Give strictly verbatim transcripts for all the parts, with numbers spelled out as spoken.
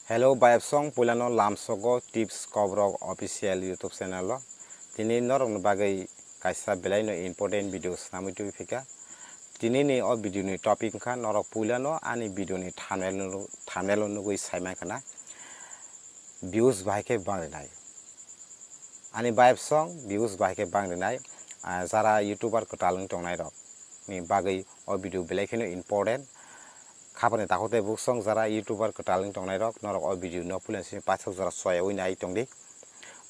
Hello, bayapsong, puilano lamsogo Tips Kobrok Official YouTube channel o. Tini norokni bagwi kaisa belaino important video swnamwi tubui phika. Tinini o video ni topic wngkha norok puilano ani video ni thumbnail nu-, thumbnail o nugwi saimankha na views bahai khe bangrinai. Ani bayapsong views bahai khe bangrinai, ah, jara YouTuber kwtal wng tongnai rok ni bagwi o video belai kheno important. Khapani takhuk tei buksong jara YouTuber kwtal wng tongnai rok, norok o video no puila simi paithak jora choyaui nai tongdi.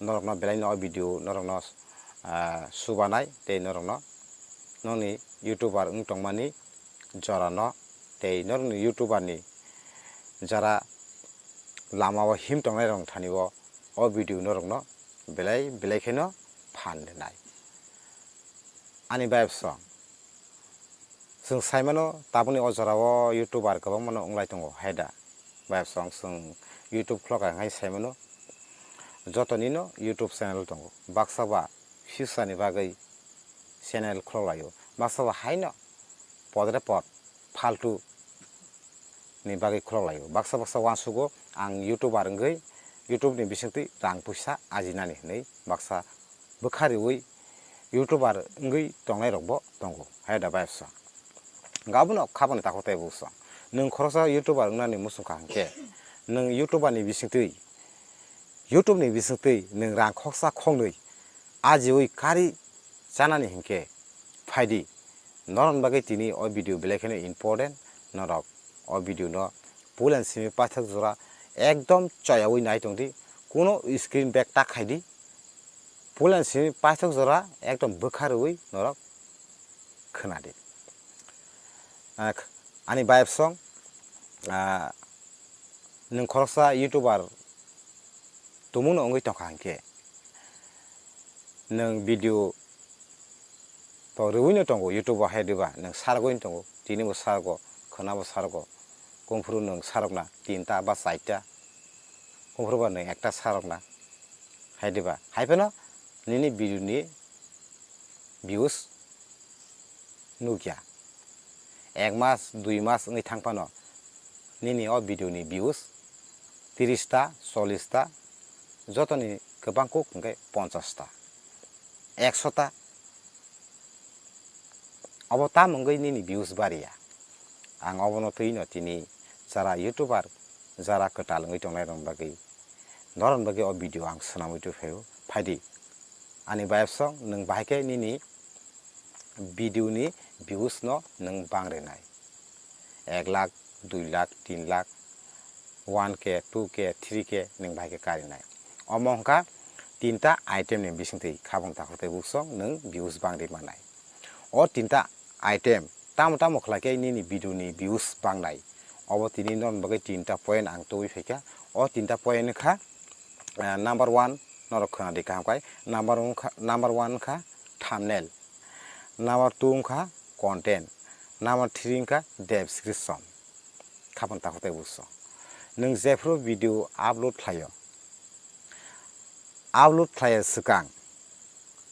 Norokno belaino o video norokno, ah, subanai tei norokno nokni YouTuber wng tongmani jorano tei norokni YouTuber ni jara lama o him tongnai rok thani o, o video norokno belai belai kheno phan rinai. Ani bayapsong, chwng saimano tabukni o jorao YouTuber kwbangmano wnglai tongo, hai da? Bayapsong, chwng YouTube khulokha hai saimano, jotonino YouTube channel tongo. Baksa ba future ni bagwi channel khulok laio, baksa ba haino podre pod faltu ni bagwi khulok laio. Baksa baksa uansugo ang YouTuber wngwi YouTube ni bisingtwi rang puisa ajinani hwnwi baksa bwkha riui YouTuber wngwi tongnai rokbo tongo, hai da bayapsong. Gabono khapani takhuk tei buksong. Nwng khoroksa YouTuber wngnani muchungkha hwnkhe, nwng YouTuber ni bisingtwi, YouTube ni bisingtwi nwng rang khoksa khoknwi ajiui kari chanani hwnkhe phaidi. Norokni bagwi tini o video belai kheno important, norok o video no puila simi paithak jora ekdom choyaui nai tongdi, kuno screen back ta khaidi, puila simi paithak jora ekdom bwkha rwui norok khwnadi. Ah, ani bayapsong, ah, nwng khoroksa YouTuber tumungno wngwi tongkha hwnkhe, nwng video to rwino tongo YouTube o, hai diba? Nwng sargwino tongo, tini bo sargo, khwna bo sargo, kungphuru nwng sarokna tinta ba chaita, kungphuru ba nwng ekta sarokna, hai diba? Hai phano nini video ni views nukya. Ek mas, dui mas wngwi thang phano nini o video ni views tiris ta, chollish ta, jotoni kwbang kuk hwnkhe ponchash ta, ekso ta. Obo tamo wngwi nini views bariya? Ang obono twi no tini jara YouTuber, jara kwtal wngwi tongnai rok bagwi, norok bagwi o video ang swnamwi tubui phaio. Phaidi, ani bayapsong, nwng bahai khe nini video ni views no nwng bang rinai. Ek lakh, dui lakh, tin lakh, one K, two K, three K nwng bahai khe karinai. Omo wngkha tinta item ni bisingtwi khabang takhuk tei buksong nwng views bang ri manai. O tinta item tamo tamo khlai khe nini video ni views bangnai? Obo tini norok bagwi tinta point ang tubui phaikha. O tinta point wngkha, ah, number one, norok khwnadi kaham khai. Number wngkha, number one wngkha thumbnail. Number two wngkha content. Number three wngkha description. Khabang takhuk tei buksong. Nwng jephru video upload khlaio, upload khlaiya swkang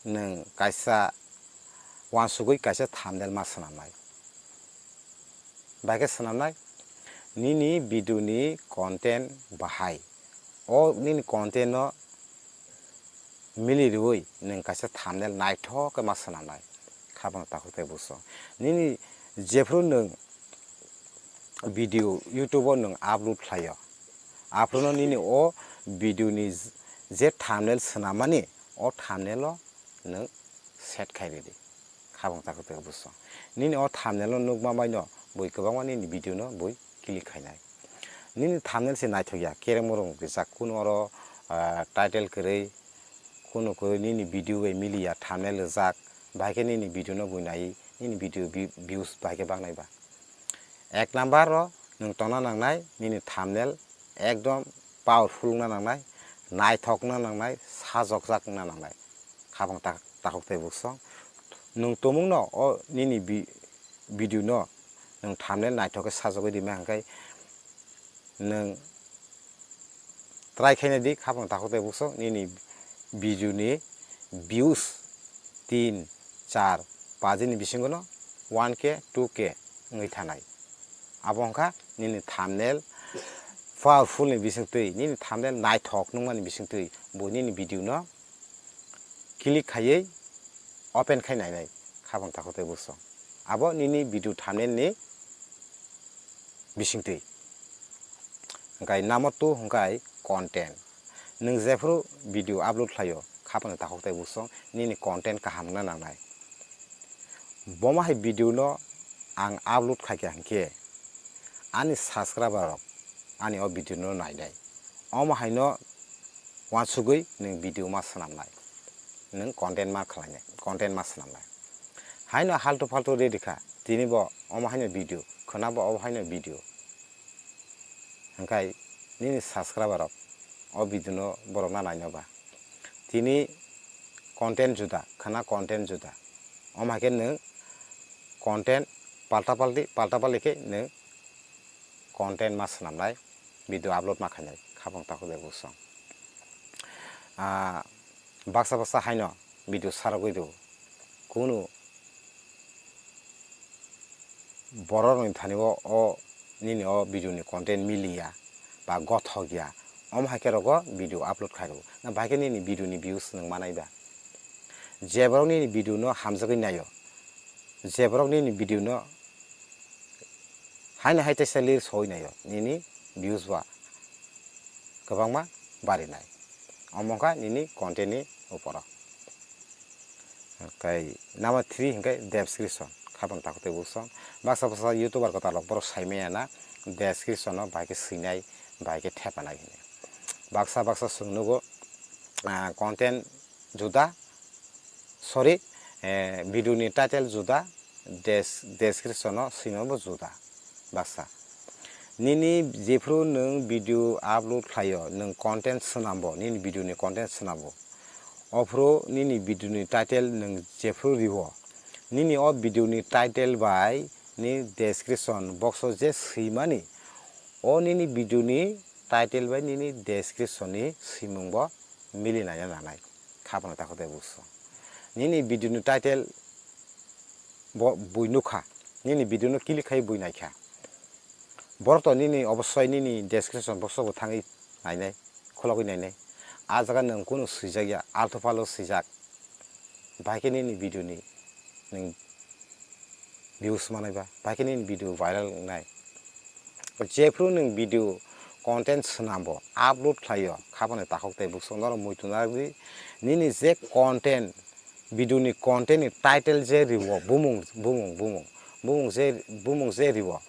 nwng kaisa uansugwi kaisa thumbnail ma swnamnai. Bahai khe swnamnai nini video ni content bahai. O nini content no mili riui nwng kaisa thumbnail naithok khe ma swnamnai. Khabang takhuk tei buksong. Nini jephru nwng video YouTube o nwng upload khlaio, aphuru no nini o video ni je thumbnail swnamani, o thumbnail o nwng set khai ridi. Khabang takhuk tei buksong. Nini o thumbnail o nukma bai no bui kwbangma nini video no bui click khainai. Nini thumbnail se naithok ya, kereng morong rijak, kunu oro, ah, title kwrwi, kunu kwrwi nini video bai miliya thumbnail rijak, bahai khe nini video no bui nai, nini video vi-, views bahai khe bangnai ba. Ek number o nwng tongna nangnai nini thumbnail ekdom powerful wngna nangnai, naithok wngna nangnai, sajokjak wngna nangnai. Khabang tak-, takhuk tei buksong. Nwng tumungno o nini vi-, video no nwng thumbnail naithok khe sajagwi rima hwnkhe nwng try khaina di, khabang takhuk tei buksong nini video ni views tin, char, paanch ni bisingo no one K, two K wngwi thanai. Abo wngkha nini thumbnail powerful ni bisingtwi, nini thumbnail naithok nungmani bisingtwi bo nini video no click khaiwi open khai nainai khabang takhuk tei bwswng. Abo nini video thumbnail ni bisingtwi. Hwnkhe number two hwnkhe content. Nwng jephuru video upload khlaio, khabang takhuk tei bwswng nini content kaham wngna nangnai. Bomo hai video no ang upload khaikha hinkhe ani subscriber rok ani o video no nainai. Omo haino uansugwi nwng video ma swnamnai, nwng content ma khlainai, content ma swnamnai. Haino haltu faltu ready kha, tini bo omo haino video, khwna bo omo haino video. Hwnkhe nini subscriber rok o video no borok na naino ba? Tini content juda, khwna content juda. Omo hai khe nwng content palta palti, palta palti khe nwng content ma swnamnai, video upload ma khainai, khabang takhuk tei bwswng. Ah, baksa baksa haino video sarogwi rw. Kunu borok ni thani o, o nini o video ni content miliya ba gothok ya, omo hai khe rogo video upload khai rw. Na bahai khe nini video ni views nwng manai ba? Je borok nini video no hamjagwi naio, je borok nini video no haino hai teisa lir soi naio, nini views ba kwbangma barinai. Omo wngkha nini content ni uporo. Tei number three hwnkhe description, khabang takhuk tei bwswng. Baksa baksa YouTuber kwtal rok borok sai manya na description no bahai khe swinai, bahai khe thepanai hinwi. Baksa baksa chwng nugo, ah, content juda, sorry, eh, video ni title juda, des-, description o swima bo juda baksa. Nini jephuru nwng video upload khlaio, nwng content swnambo, nini video ni content swnambo, ophuru nini video ni title nwng jephuru riwo, nini o video ni title bai ni description box o je swimani, o nini video ni title bai nini description ni swimung bo mili naina nanai, khabang takhuk tei bwswng. Nini video ni title bo bui nukha, nini video no click khai bui naikha. Borok to nini obossoi nini description box o bo thangwi nainai, khologwi nainai. A jaga nwng kunu swijak ya, alto palo swijak. Bahai khe nini video ni nwng views manai ba, bahai khe nini video viral wngnai. Jephuru nwng video content swnambo, upload khlaio, khabang takhuk tei bwswng norok muitu narwkdi. Nini je content, video ni content ni title je riwo, bumung, bumung, bumung, bumung je, bumung je riwo,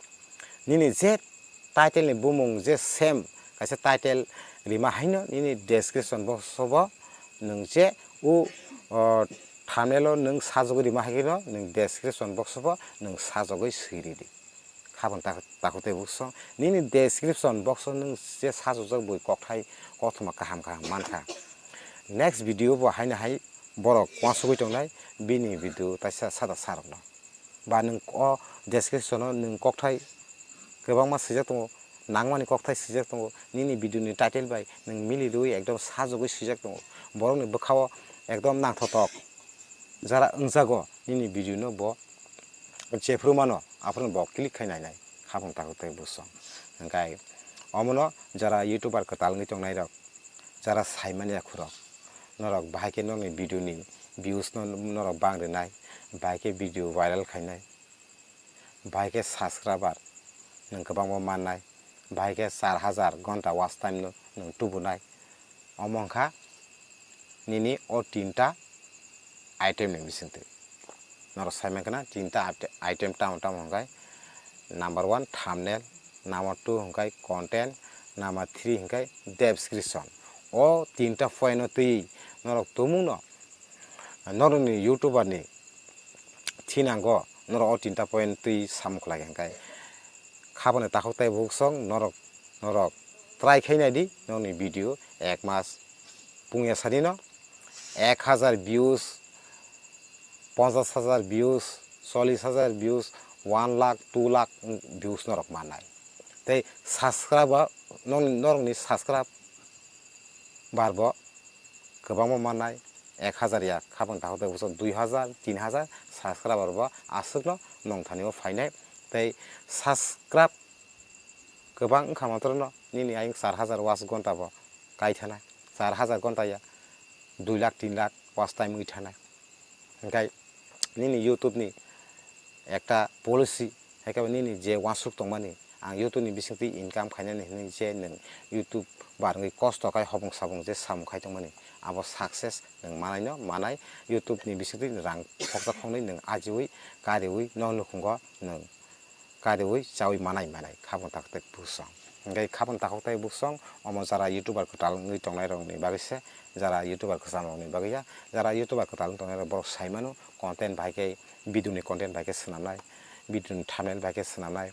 nini je title ni bumung je same kaisa title rima haino nini description box o bo nwng je u, o, thumbnail o nwng sajagwi rima hai kheno nwng description box o bo nwng sajagwi swi ridi. Khabang tak-, takhuk tei bwswng nini description box o nwng je sajokjak bui kokthai kothoma kaham kaham mankha. Next video bo haino hai borok uansugwi tongnai bini video taisa sada sarokno. Ba nwng o description o nwng kokthai kwbangma swijak tongo, nangmani kokthai swijak tongo, nini video ni title bai nwng mili rwui ekdom sajagwi swijak tongo. Borokni bwkha o ekdom nangthotok jara wngjago nini video no bo jephuru mano aphuru bo click khai nainai, khabang takhuk tei bwswng. Hwnkhe omono jara YouTuber kwtal wngwi tongnai rok, jara saimani ya khurok, norok bahai khe nokni video ni views no norok bang rwnai, bahai khe video viral khainai, bahai khe subscriber nwng kwbangma mannai, bahai khe char hajar ghonta watch time no nwng tubunai. Omo wngkha nini o tinta item ni bisingtwi. Norok sai mankha na tinta ate-, item tamo tamo hwnkhe number one thumbnail, number two hwnkhe content, number three hwnkhe description. O tinta point no twi norok tumung no norokni YouTuber ni thinango norok o tinta point twi samung khlai hwnkhe khabangni takhuk tei bwswng norok, norok try khai nai di, nokni video ek mas pungya sani no ek hajar views, ponchash hajar views, chollish hajar views, one lakh, two lakh views norok mannai. Tei subscriber, nokni, norokni subscriber bo kwbangma mannai, ek hajar ya, khabang takhuk tei bwswk dui hajar, tin hajar subscriber bo aswkno nongthani o phainai. Tei subscribe Kwbang wngkha motorno nini ayang char hajar watch ghonta bo kai thanai, char hajar ghonta ya dui lakh tin lakh watch time wngwi thanai. Hwnkhe nini YouTube ni ekta policy, hai khe nini je uansuk tongmani, ang YouTube ni bisingtwi income khainani hinwi je nwng YouTuber wngwi kosto khai hopung sabung je samung khai tongmani, abo success nwng manaino manai, YouTube ni bisingtwi rang khoksa khoknwi nwng ajiui kariui nok nukhungo nwng kariui chaui manai manai khabang takhuk tai buksong. Hwnkhe khabang takhuk tai buksong omo jara YouTuber kwtal wngwi tongnairokni bagwi se, jara YouTuber kwchamrokni bagwi ya, jara YouTuber kwtal wngwi tongnairok borok sai mano content bai khe video ni content bai khe swnamnai, video ni thumbnail bai khe swnamnai,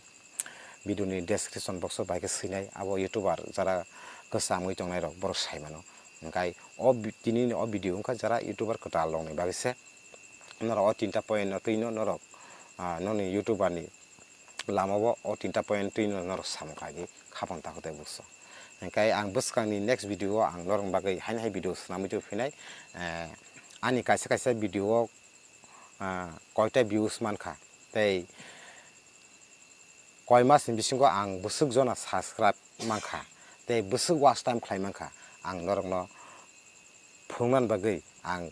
video ni description box o bai khe swinai, abo YouTuber jara kwchamwi tongnairok borok sai mano. Hwnkhe o bi-, tini ni o video wngkha jara YouTuber kwtal rokni bagwi se. Norok o tinta point no twi no norok, ah, noni YouTuber ni lama o o tinta point twi no norok samung khlai di khabang takhuk tai buksong. Hwnkhe ang bwskang ni next video o ang norok bagwi haini hai video swnamwi tong phinai. Eh, ani kaisa kaisa video o, ah, koita views mankha tei koi mas ni bisingo ang bwswk jona subscribe mankha tei bwswk watch time khlai mankha, ang norokno phunuknani bagwi ang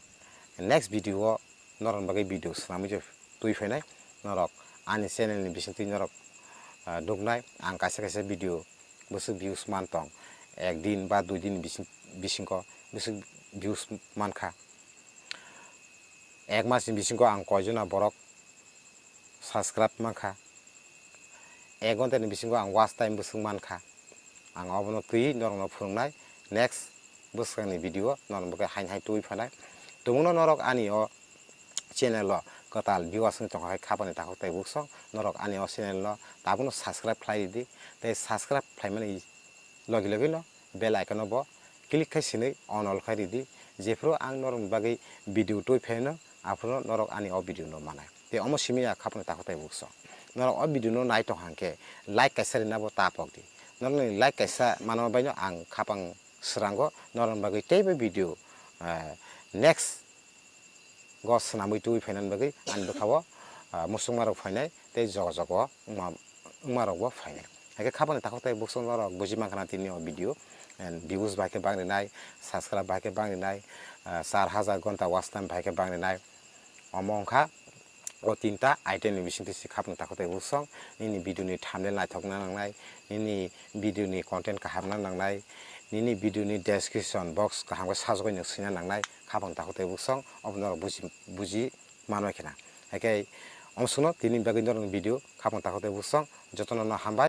next video o norokni bagwi video swnamwi twi phainai. Norok ani channel ni bisingtwi norok, ah, nuknai ang kaisa kaisa video bwswk views man tong, ek din ba dui din bising, bisingo bwswk views mankha, ek mas ni bisingo ang koijona borok subscribe mankha, ek ghonta ni bisingo ang watch time bwswk mankha. Ang obono twi norokno phunuknai next bwskangni video norok bagwi haini hai twi phanai. Tumungno norok ani o channel o kwtal viewers wng tongkha hai khabani takhuk tai buksong, norok ani o channel no tabukno subscribe khlai ridi tei subscribe khlaimani logi logi no bell icon o bo click khai sini on all khai ridi, jephru ang norokni bagwi video twi phaino aphuru norok ani o video no manai. Tei omo simi ya khabani takhuk tai buksong, norok o video no nai tong hangkhe like kaisa rina bo ta pok di, norokni like kaisa manma baino ang khapang srango norokni bagwi teibo video, eh, next go swnamwi twi phainani bagwi ani bwkhao, ah, muchungmarok phainai tei jogo jogo wngma, wngmarokbo phainai. Haikhe khabani takhuk tai buksong norok buji mankha na tini o video, and views bai khe bang rinai, subscribe bai khe bang rinai, ah, char hajar ghonta watch time bai khe bang rinai. Omo wngkha o tinta item ni bisingtwi se khabani takhuk tai buksong, nini video ni thumbnail naithokna nangnai, nini video ni content kaham wngna nangnai, nini video ni description box kaham khe sajagwi nwng swina nangnai, khabang takhuk tai buksong, obo norok buji, buji manwi khena. Haikhe omsukno tini bagwi norokni video khabang takhuk tai buksong, jotono no hambai.